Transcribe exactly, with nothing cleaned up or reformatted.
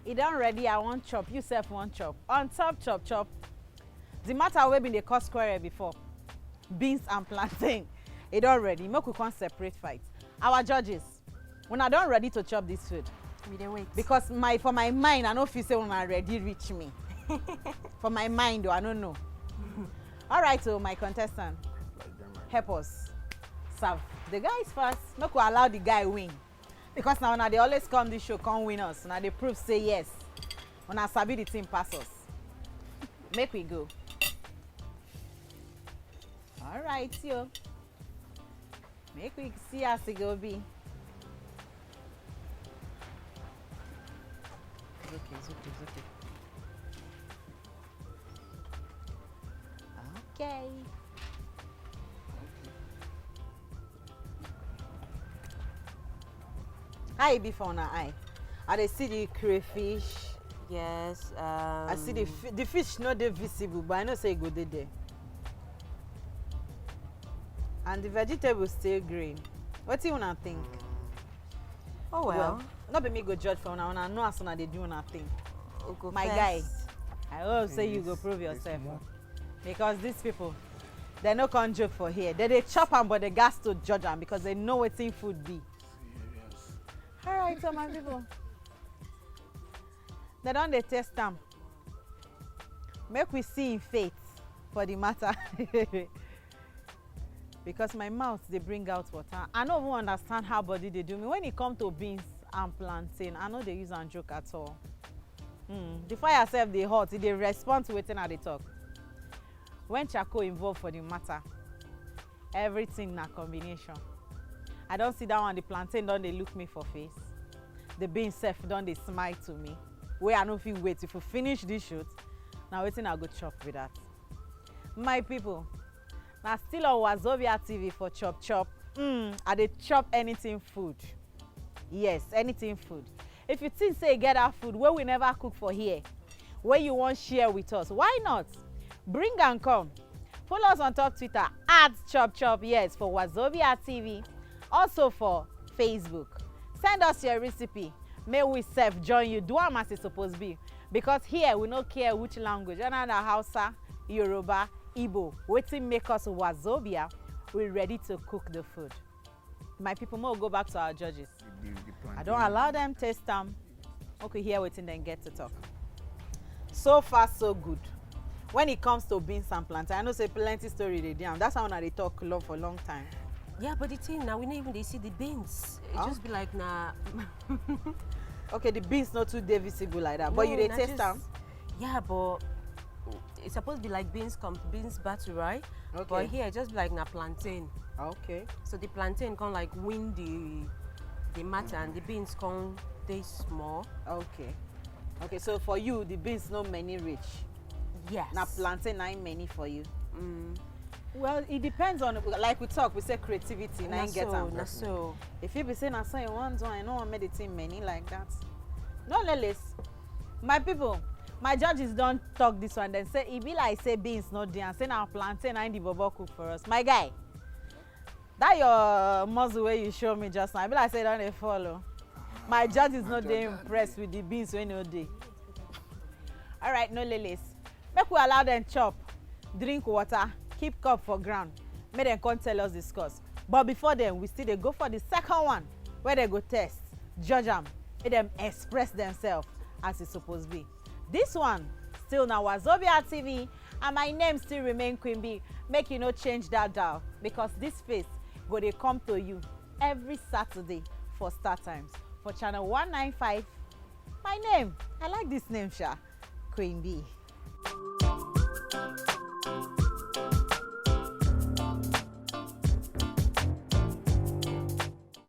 E don ready, I wan chop, you sef wan chop. On top chop chop, the matter wey bin dey cause quarrel before, beans and plantain, e don ready. Make we come separate fight. Our judges, una don ready to chop this food? We dey wait. Because my, for my mind, I no feel say una ready reach me. For my mind o, I no know. Alright o, my contestant, help us serve the guys first. Make we allow the guy win. Because na una dey always come this show come win us. Una dey prove say yes, una sabi the thing pass us. Make we go. Alright o. Make we see as e go be. It's okay, it's okay, it's okay. Okay. How e be for una eye? I dey see the crayfish. Yes. Um, I see the fi- the fish no dey visible, but I know say e go dey there. And the vegetable still green. Wetin una think? Oh well. No be me go judge for una, una know as una dey do una thing. We go My first. Guy, I hope say you go prove yourself. Because these people, they no come joke for here. They dey chop am, but they gats to judge am because they know wetin food be. Alright, so my people, they don dey test am. Make we see im faith for the matter. Because my mouth dey bring out water. I no even understand how body dey do me. When e come to beans and plantain, I no dey use am joke at all. Hmm, the fire sef dey hot, e dey respond to wetin I dey talk. When charcoal involve for the matter, everything na combination. I don see that one, the plantain don dey look me for face. The beans sef don dey smile to me. Wey I no fit wait, if we finish this shoot, na wetin I go chop be that. My people, na still on Wazobia T V for Chop Chop. Mm, I dey chop anything food. Yes, anything food. If you think say you get that food wey we never cook for here, wey you wan share with us, why not? Bring am come. Follow us on top Twitter at Chop Chop Yes for Wazobia T V. Also for Facebook. Send us your recipe. May we sef join you. Do am as e suppose be. Because here we no care which language, whether na Hausa, Yoruba, Igbo, wetin make us Wazobia, we ready to cook the food. My people, make we go back to our judges. The, the I don allow them taste am. Make we hear wetin dem get to talk. So far, so good. When it comes to beans and plantain, I know say plenty story dey dey am. That's how una dey talk long for long time. Yeah, but the thing now, we no even dey see the beans. It Oh. Just be like na. Okay, the beans no too dey visible like that, but you No, dey na taste just- am. Yeah, but it's supposed to be like beans comp beans battle, right? But Okay. Here, just be like na plantain. Okay. So the plantain come like win the the matter, and the beans come dey small. Okay. Okay, so for you, the beans no many reach. Yes. Na plantain na im many for you. Mm. Well, it depends on, like we talk, we say creativity na Na im get so, am. na so. If you be say na so you wan do, I no wan make the thing many like that. No, Leles, my people, my judges don talk this one. Dem say e be like say beans no dey, and say na plantain na im the bobo cook for us. My guy, that your muscle wey you show me just now, e be like say e don dey fall o. My judges no dey impressed with the beans wey no dey. Alright, no, Leles, make we allow them chop, drink water, keep cup for ground, make dem come tell us the scores. But before then, we still dey go for the second one, where they go test, judge am, make dem express themselves as e suppose be. This one still na Wazobia T V, and my name still remain Queen B. Make you no change that dial, because this space go dey come to you every Saturday for Star Times for channel one nine five. My name, I like this name, sha, Queen B.